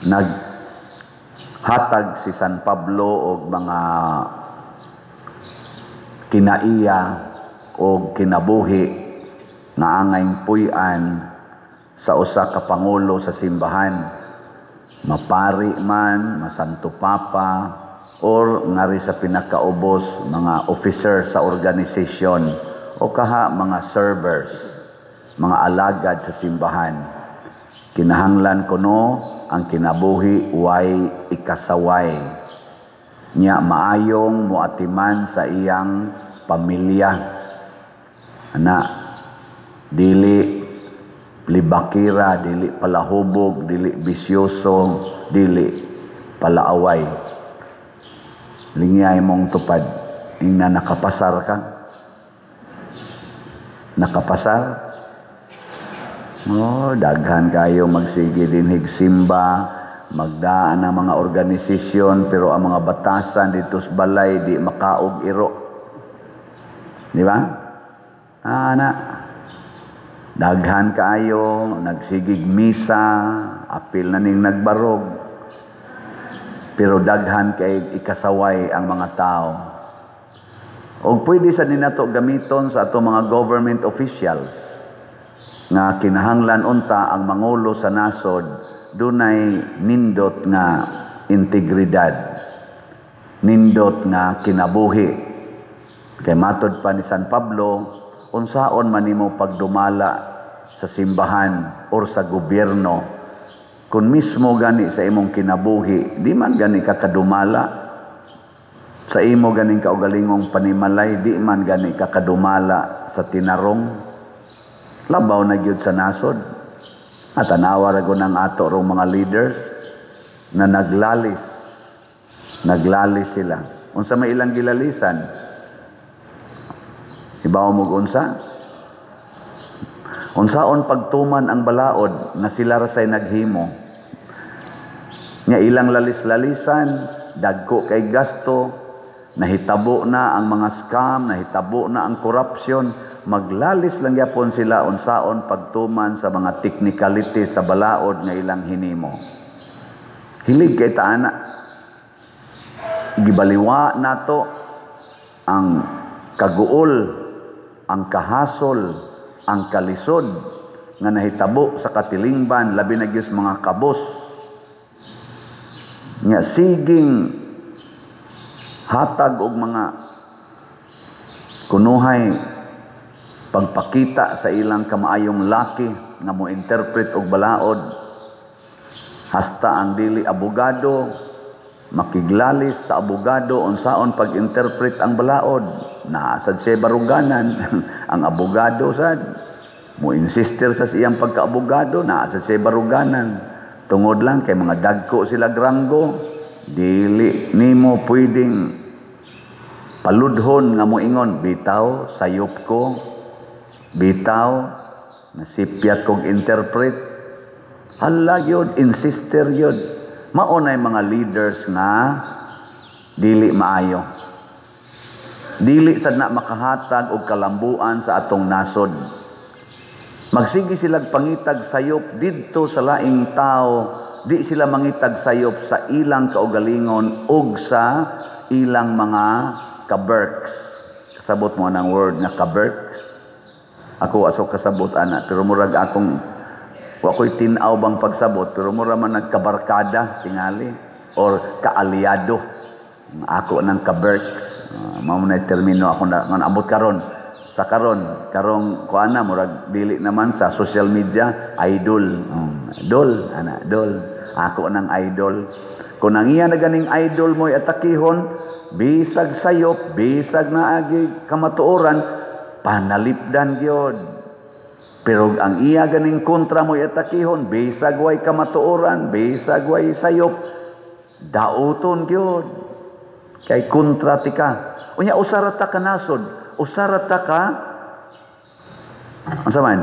Naghatag si San Pablo og mga kinaiya og kinabuhi nga angayng puy-an sa usa ka pangulo sa simbahan, mapari man, masanto papa, or ngari sa pinakaubos, mga officer sa organisasyon o kaha mga servers, mga alagad sa simbahan. Kinahanglan kuno ang kinabuhi way ikasaway nya, maayong moatiman sa iyang pamilya ana, dili libakira, dili palahubog, dili bisyoso, dili palaaway. Lingyay mong tupad ingna nakapasar ka, nakapasar. Oh, daghan kayo magsige dinhig simba, magdaan ang mga organisasyon, pero ang mga batasan dito sa balay di makaog iro. Di ba? Ah, na. Daghan kaayo nagsigig misa, apil na ning nagbarog. Pero daghan kay ikasaway ang mga tao. Og pwede sa ninato gamiton sa ato mga government officials nga kinahanglan unta ang mangulo sa nasod dunay nindot nga integridad, nindot nga kinabuhi. Kay matod pa ni San Pablo, unsaon man nimo pagdumala sa simbahan or sa gobyerno kung mismo gani sa imong kinabuhi di man gani ka kadumala, sa imo ganing kaugalingong panimalay di man gani ka kadumala sa tinarong, labaw na gyud sa nasod? At tanawa ra gud ang ato rong mga leaders na naglalis. Naglalis sila. Unsa may ilang gilalisan? Ibaw mo unsa? Unsaon pagtuman ang balaod nga sila ra say naghimo? Nga ilang lalis-lalisan, dagko kay gasto, nahitabo na ang mga scam, nahitabo na ang corruption, maglalis lang gyapon sila unsaon pagtuman sa mga technicalities sa balaod nga ilang hinimo. Hilig kay taana. Gibaliwa nato ang kaguol, ang kahasol, ang kalisod nga nahitabo sa katilingban, labi na gyud mga kabos. Nga siging hatag og mga kunuhay pagpakita sa ilang kamaayong laki nga mo interpret og balaod, hasta ang dili abogado makiglalis sa abogado unsaon pag-interpret ang balaod. Naa sad siya baruganan. Ang abogado sad mo insister sa iyang pagkaabogado, naa sad siya baruganan tungod lang kay mga dagko sila granggo. Dili nimo pwedeng paludhon nga moingon, "Bitaw sayop ko, bitaw nasipyat kog interpret." Hala yun, insister yun. Mao nay mga leaders nga dili maayo, dili sad na makahatag og kalambuan sa atong nasod. Magsige silag pangitag sayop didto sa laing tao, di sila mangitag sayop sa ilang kaugalingon ug sa ilang mga kaberks. Kasabot mo ang word nga kaberks? Ako aso kasabot ana, pero murag akong wa ko'y tin-aw bang pagsabot, pero mura man nagkabarkada tingali or kaalyado. Ako ng kaberks. Mao na termino ako na nga abot karon sa karon karong kuana, murag dili naman sa social media, idol. Dol ana, dol ako ng idol. Kung ang iya na ganing idol mo'y atakihon, bisag sayop, bisag naagi kamatuoran, panalipdan gyud. Pero ang iya ganing kontra mo'y atakihon, bisag way kamatuoran, bisag way sayop, dauton gyud kay kontra ti ka. Unya usara ta ka nasod, usara ta ka, unsa man,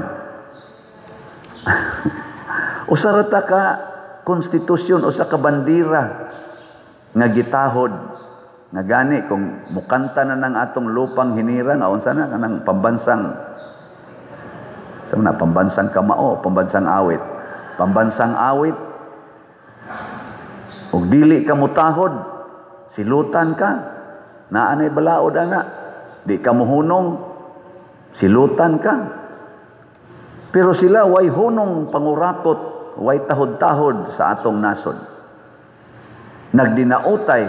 usara ta ka konstitusyon, usa ka bandira nga gitahod nga gani kung mukanta na ng atong lupang hinirang, unsa na kanang pambansang sa na pambansang kamao, pambansang awit, pambansang awit. Ug dili ka mutahod, silutan ka. Naa nay balaod ana. Di ka mohunong, silutan ka. Pero sila way hunong pangurakot, way tahod-tahod sa atong nasod. Nagdinautay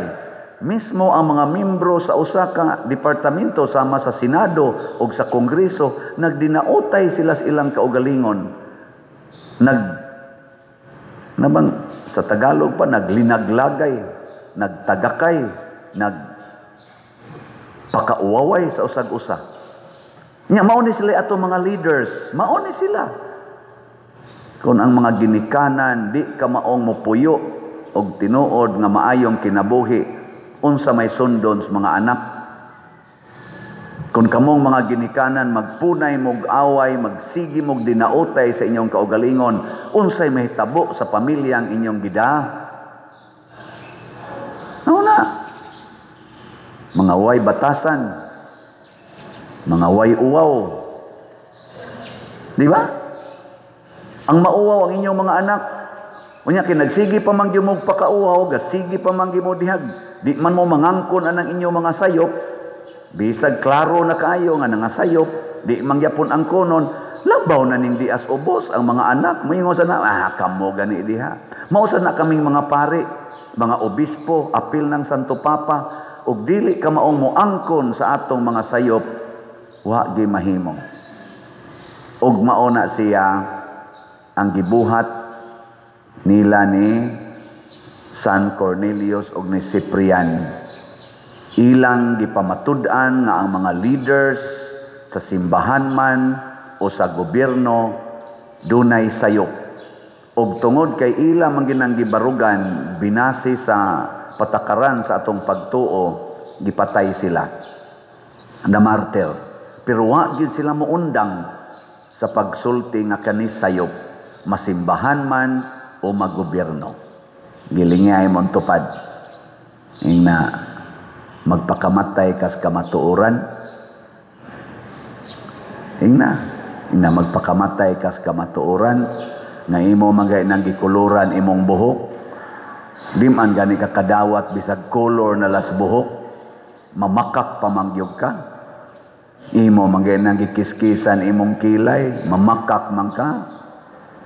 mismo ang mga membro sa usa ka departamento sama sa Senado o sa Kongreso, nagdinautay sila sa ilang kaugalingon. Nag nabang sa Tagalog pa, naglinaglagay, nagtagakay, nag pakauwaway sa usag-usa. Nya mao ni sila ato mga leaders, mao ni sila. Kung ang mga ginikanan di ka maong mopuyo og tinuod nga maayong kinabuhi, unsa may sundon sa mga anak? Kung kamong mga ginikanan magpunay mog away, magsigi mog dinautay sa inyong kaugalingon, unsay mahitabo sa pamilyang inyong gida? Ano na? Mga way batasan, mga way uwaw. Di ba? Ang mauwaw ang inyong mga anak. Unya kay nagsigi pa man gyud mo pakauwaw, gasigi pa man gyud mo dihag. Di man mo mangangkon anang inyong mga sayop. Bisag klaro na kaayo nga nangasayop, di man gyapon ang konon, labaw na ning dias ubos ang mga anak. Moingon sa na, kamo gani diha. Mao sa na kaming mga pari, mga obispo, apil ng Santo Papa, ug dili ka maong moangkon sa atong mga sayop, wa gi mahimo. Ug mao na siya ang gibuhat nila ni San Cornelius ug ni Cyprian. Ilang gipamatud-an nga ang mga leaders sa simbahan man o sa gobyerno dunay sayop. Og tungod kay ila man ginang gibarugan binase sa patakaran sa atong pagtuo, gipatay sila. Na martyr. Pero wa gyud sila moundang sa pagsulti nga kani sayop, masimbahan man o magobyerno. Gilingay mo tupad. Ingna magpakamatay kas kamatuoran. Ingna, ingna magpakamatay kas kamatuoran nga imo magay nang gikuluran imong buhok. Di man gani ka kadawat bisag color na las buhok, mamakak pa man gyud ka. Imo manggay nang gikiskisan imong kilay, mamakak man ka.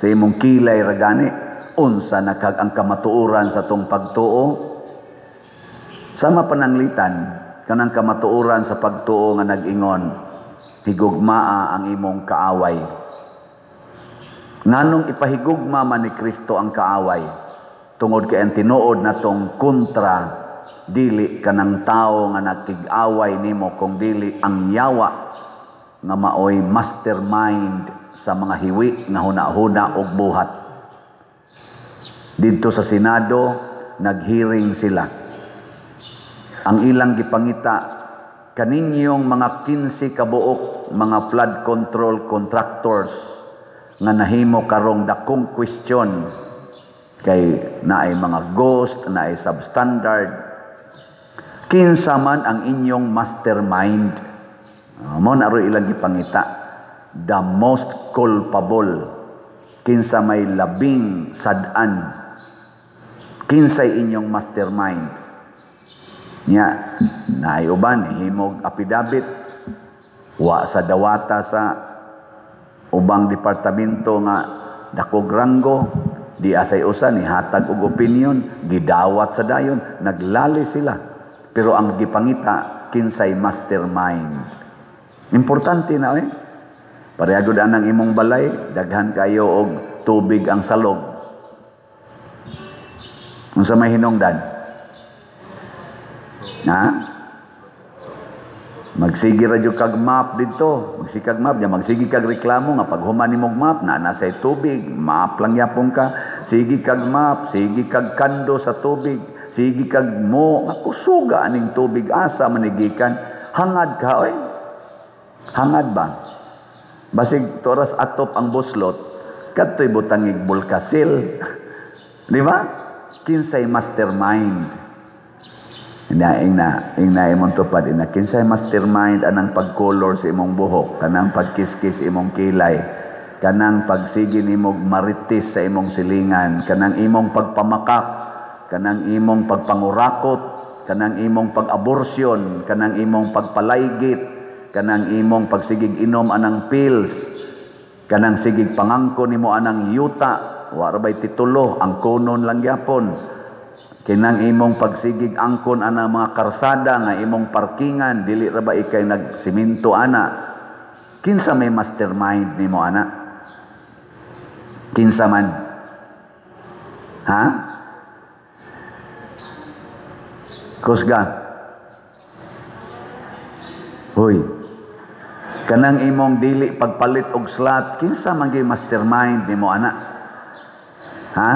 Sa imong kilay ra gani, unsa na kag ang kamatuoran sa tong pagtuo? Sama pananglitan kanang kamatuoran sa pagtuo nga nag-ingon, higugmaa ang imong kaaway. Nganong ipahigugma man ni Kristo ang kaaway? Tungod kay ang tinuod natong kontra dili kanang tawo nga nagkig-away nimo, kung dili ang yawa nga maoy mastermind sa mga hiwi nga huna-huna og buhat. Didto sa Senado naghearing sila. Ang ilang gipangita kaninyong mga 15 kabuok mga flood control contractors nga nahimo karong dakong question kay naay mga ghost, naay substandard. Kinsa man ang inyong mastermind? Mo na ro ilang gipangita. The most culpable. Kinsa may labing sad-an. Kinsay inyong mastermind? Nya, naay uban himog affidavit. Wa sa dawata sa ubang departamento nga dakog ranggo, di asay usa ni hatag og opinion, gidawat sa dayon, naglali sila. Pero ang gipangita kinsay mastermind. Importante na eh. Pareha gud anang imong balay, daghan kayo og tubig ang salog. Unsa may hinungdan? Ha? Magsige ra jud kag map didto, magsige kag map, nya magsige kag reklamo nga pag human nimog map na nasa tubig, map lang yapon ka. Sige kag map, sige kag kando sa tubig, sige kag mo nga kusuga aning tubig asa manigikan. Hangad ka oy. Hangad ba? Basig toras atop ang buslot, kadtoy butangig bulkasil. Di ba? Kinsay mastermind. Ina ina ina imong tupad ina kinsay mastermind anang pagkolor sa imong buhok, kanang pagkiskis imong kilay, kanang pagsige nimog marites sa imong silingan, kanang imong pagpamakak, Kanang imong pagpangurakot, kanang imong pag-abortion, kanang imong pagpalaygit, kanang imong pagsigig inom anang pills, kanang sigig pangangkon nimo anang yuta, wa ra bay titulo, angkonon lang gyapon. Kinang imong pagsigig angkon anang mga karsada nga imong parkingan, dili ra ba ikay nagsiminto ana? Kinsa may mastermind nimo ana? Kinsa man? Ha? Kusga. Hoy. Kanang imong dili pagpalit og slot, kinsa man gyud mastermind nimo ana? Ha?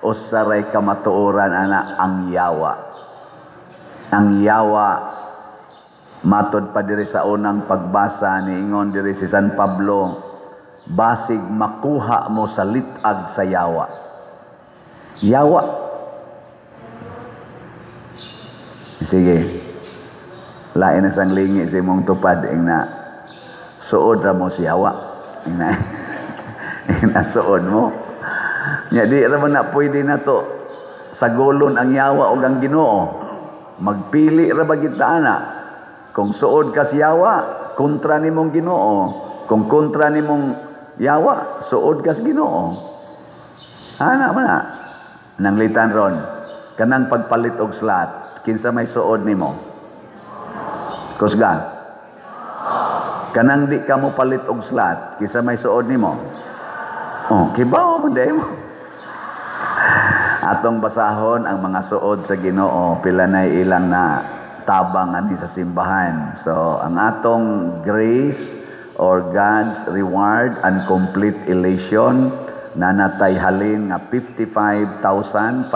Usaray kamatuoran ana, ang yawa. Ang yawa matod pa diri sa unang pagbasa, niingon diri si San Pablo, basig makuha mo sa litag sa yawa. Yawa. Sige. Lain na sang lingi sa imong tupad ing na suod ra mo si yawa. Ing na, ing na suod mo. Nya di ra man na pwede na to sagolon ang yawa og ang Ginoo. Magpili ra ba kita ana? Kung suod ka sa yawa, kontra nimong Ginoo. Kung kontra nimong yawa, suod ka sa Ginoo. Ana man na. Nanglitan ron, kanang pagpalit og slot, kinsa may suod nimo? Kusga. Kanang di ka mo palit og slot, kinsa may suod nimo? Oh, kibaw man day mo. Atong basahon ang mga suod sa Ginoo, pila nay ilang na tabang ani sa simbahan. So, ang atong grace or God's reward and complete elation nanatay halin nga 55,582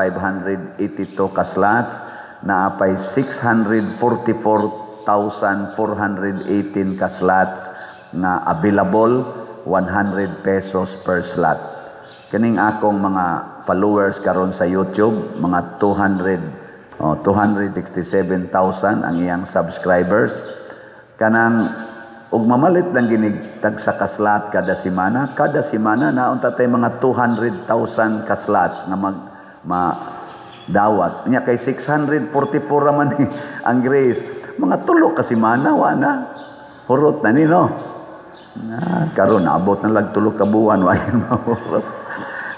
ka slots, naapay 644,418 ka slots nga available, 100 pesos per slot. Kining akong mga followers karon sa YouTube, mga 267,000 ang iyang subscribers. Kanang ug mamalit lang ginig tag sa kaslat kada semana, kada semana naunta tay mga 200,000 kaslots nga mag ma dawat. Nya kay 644 ra man ni ang grace. Mga tulo ka semana wa na. Hurot na ni, no. Na karon naabot na lag tulo ka buwan wa yun mahurot.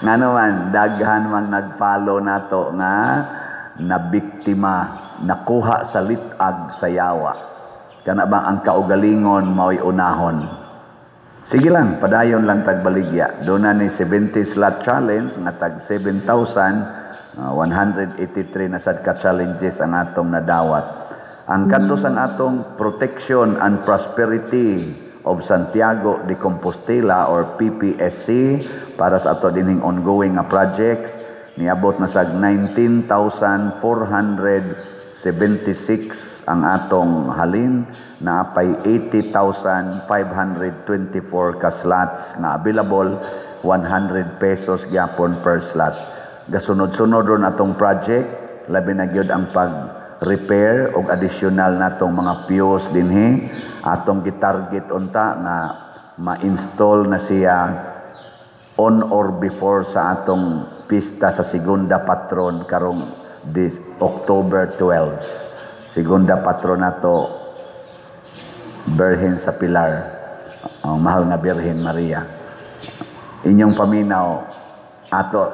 Ngano man daghan man nag-follow nato nga nabiktima, nakuha sa litag sa yawa. Kana ba ang kaugalingon mao'y unahon? Sige lang, padayon lang tagbaligya. Doon na ni 70 slot challenge nga tag 7,183 na sad ka challenges ang atong nadawat. Ang kadto sa atong Protection and Prosperity of Santiago de Compostela or PPSC para sa ato dinhing ongoing nga projects niabot na sag 19,476 ang atong halin, naapay 80,524 ka slots nga available, 100 pesos gyapon per slot. Gasunod-sunod ron atong project, labi na gyud ang pag-repair og additional natong mga pews dinhi. Atong gitarget unta nga ma-install na siya on or before sa atong pista sa Segunda Patron karong this October 12. Segunda Patron nato, Birhen sa Pilar, ang mahal nga Birhen Maria. Inyong paminaw ato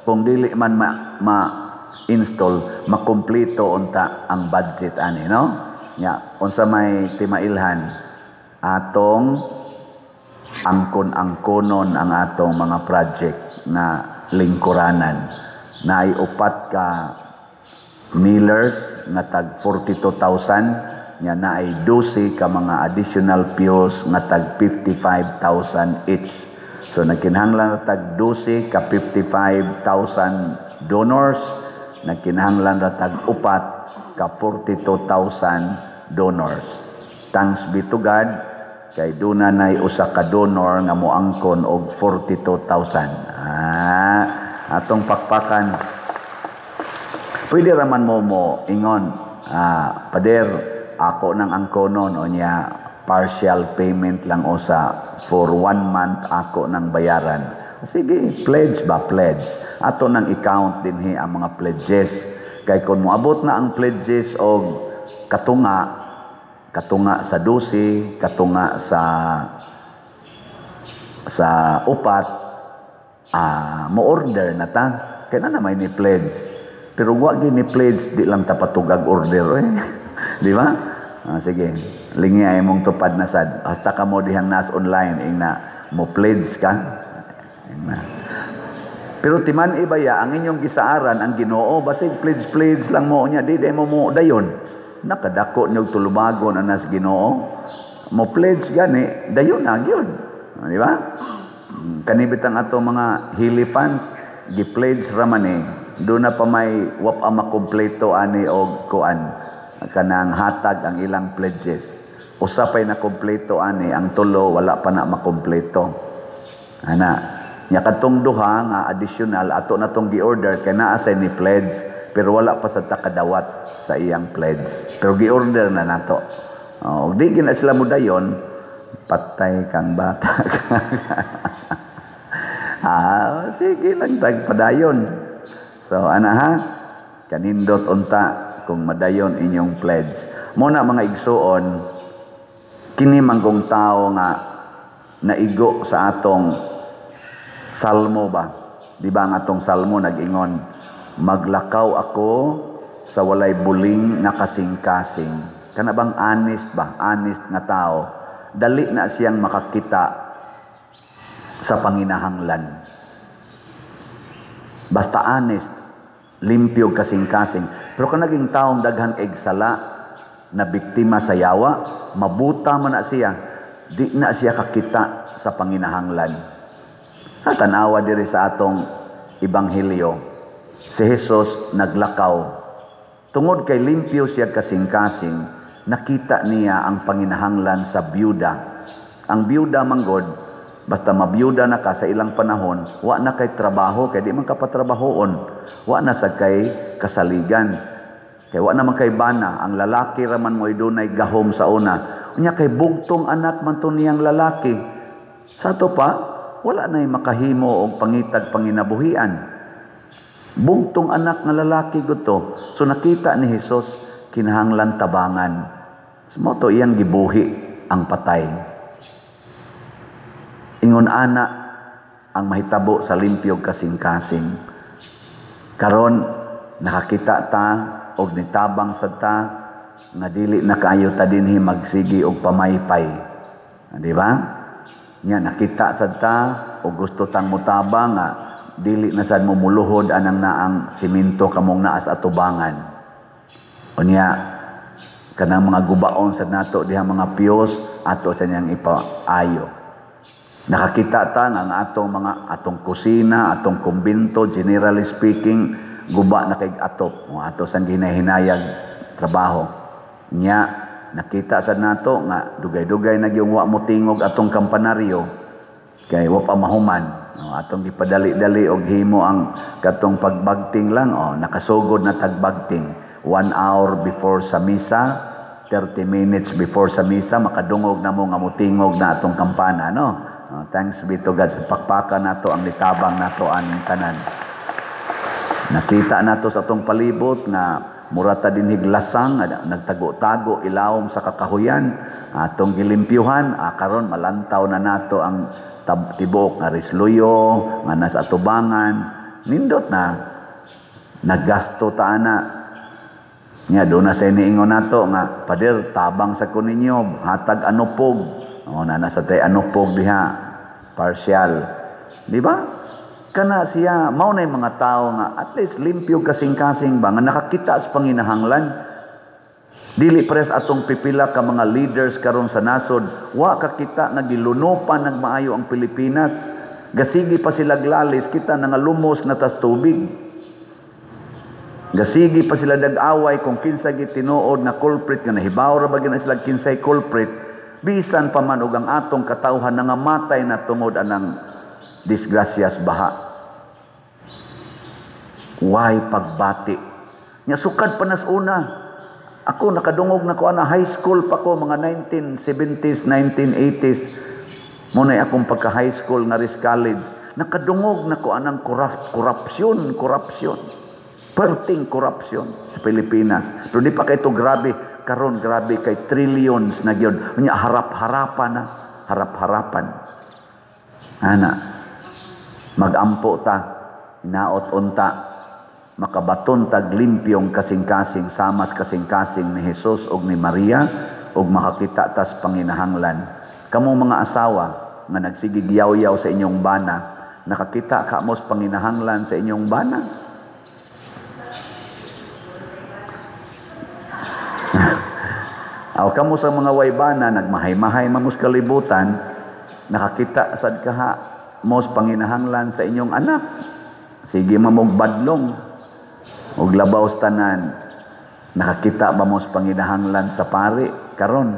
kung dili man ma-install, makumpleto unta ang budget ani, no? Nya unsa may timailhan atong angkon-angkonon ang atong mga project na lingkuranan. Naay upat ka millers nga tag 42,000, nya naay 12 ka mga additional pews nga tag 55,000 each. So nagkinahanglan ra tag 12 ka 55,000 donors, nagkinahanglan ra tag upat ka 42,000 donors. Thanks be to God kay duna nay usa ka donor nga moangkon og 42,000. Atong pakpakan. Pwede ra man mo mo ingon, pader ako nang angkonon o niya partial payment lang usa for 1 month ako nang bayaran. Sige, pledge ba, pledge. Ato nang i-count dinhi ang mga pledges. Kay kung moabot na ang pledges og katunga, katunga sa 12, katunga sa upat, mo order na ta. Kaya na may ni pledge. Pero wa ni pledge, di lang ta patugag order eh. Di ba? Sige, lingi ay mong tupad na sad. Hasta ka mo dihang nas online ing na mo pledge ka. Ing na. Pero timan ibaya ang inyong gisaaran ang Ginoo, basig pledge pledge lang mo niya, di mo mo dayon. Nakadako niyog tulubagon anas Ginoo. Mo pledge gani, dayon na gyud. Di ba? Kanibitang ato mga Hili fans, gi-pledge ra man eh. Doon na pa may wap ama kompleto ani og kuan kanang hatag ang ilang pledges. Usa pay na kompleto ani, ang tulo wala pa na makompleto. Ana, nya kadtong duha nga additional ato na tong gi-order kay naa say ni pledge pero wala pa sa takadawat sa iyang pledge. Pero gi-order na nato. Oh, di gina sila mo dayon, patay kang bata. Sige lang tag padayon. So ana ha, kanindot unta kung madayon inyong pledge. Muna mga igsuon, kini manggong tao nga naigo sa atong salmo ba? Di ba ang atong salmo nag-ingon, maglakaw ako sa walay buling nga kasing-kasing. Kana bang honest ba? Honest nga tao. Dali na siyang makakita sa panginahanglan. Basta honest, limpyo kasing-kasing. Pero kung naging taong daghan kay sala na biktima sa yawa, mabuta man na siya, di na siya kakita sa panginahanglan. At tanawa diri sa atong ebanghelyo, si Jesus naglakaw. Tungod kay limpyo siya kasing-kasing, nakita niya ang panginahanglan sa byuda. Ang byuda manggod, basta mabiyuda na ka sa ilang panahon, wa na kay trabaho, kay di man ka patrabahoon, wa na sa kay kasaligan. Kay wa naman kay bana, ang lalaki raman mo dunay gahom sa una. Unya kay bugtong anak man to niyang lalaki. Sa ato pa, wala na'y makahimo og pangitag panginabuhian. Bugtong anak nga lalaki gud to. So nakita ni Jesus, kinahanglan tabangan. So, mao to iyang gibuhi ang patay. Ingon ana ang mahitabo sa limpyog kasing-kasing. Karon nakakita ta og nitabang sad ta nga dili na kaayo ta dinhi magsigi og pamaypay. Di ba? Nya nakita sad ta og gusto tang motabang nga dili na sad mo muluhod anang naang simento kamong naa sa atubangan. Unya kanang mga gubaon sad nato diha mga piyos ato sa niyang ipaayo. Nakakita ta nga ang atong mga atong kusina, atong kumbinto, generally speaking, guba na kay atop. O ato sang ginahinayag trabaho. Nya nakita sad nato nga dugay-dugay na gyud wa mo tingog atong kampanaryo kay wa pa mahuman. O, atong gipadali-dali og himo ang katong pagbagting lang, o nakasugod na tagbagting 1 hour before sa misa, 30 minutes before sa misa makadungog na mo nga motingog na atong kampana, no? Oh, thanks be to God sa pakpakan nato ang litabang nato aning tanan. Nakita nato sa atong palibot nga murata din higlasang nagtago-tago ilawom sa kakahuyan atong gilimpyuhan, karon malantaw na nato ang tibuok nga risluyo nga nasa atubangan. Nindot na naggasto ta ana. Nya do na sa iniingon nato nga pader tabang sa kuninyo hatag anupog. O na nasa tay anupog diha partial. Di ba? Kana siya mao nay mga tao nga at least limpyo kasing-kasing ba nga nakakita sa panginahanglan. Dili pres atong pipila ka mga leaders karon sa nasod, wa kakita nga gilunopan nagmaayo ang Pilipinas. Gasigi pa sila glalis, kita nga lumos na tas tubig. Gasigi pa sila dag-away kung kinsa gitinuod na culprit nga nahibaw ra ba gina sila kinsay culprit. Bisan pa man og ang atong katawhan nangamatay na tungod anang disgrasyas baha. Why pagbati? Nya sukad pa nas una. Ako nakadungog na ko ana high school pa ko mga 1970s, 1980s. Mao na akong pagka high school nga ris college, nakadungog na ko anang korupsyon, korupsyon. Perting korupsyon sa Pilipinas. Pero di pa kay to grabe, karon grabe kay trillions na gyud. Unya harap-harapan na, harap-harapan. Ana, magampo ta, inaot unta, makabaton tag limpyong kasing-kasing, samas kasing-kasing ni Jesus og ni Maria, ug makakita tas panginahanglan. Kamong mga asawa nga nagsigig yaw-yaw sa inyong bana, nakakita ka mos panginahanglan sa inyong bana? Aw kamo sa mga waybana nagmahay-mahay mamos kalibutan, nakakita sad kaha mos panginahanglan sa inyong anak? Sige mamog badlong og labaw tanan, nakakita ba mos panginahanglan sa pari karon?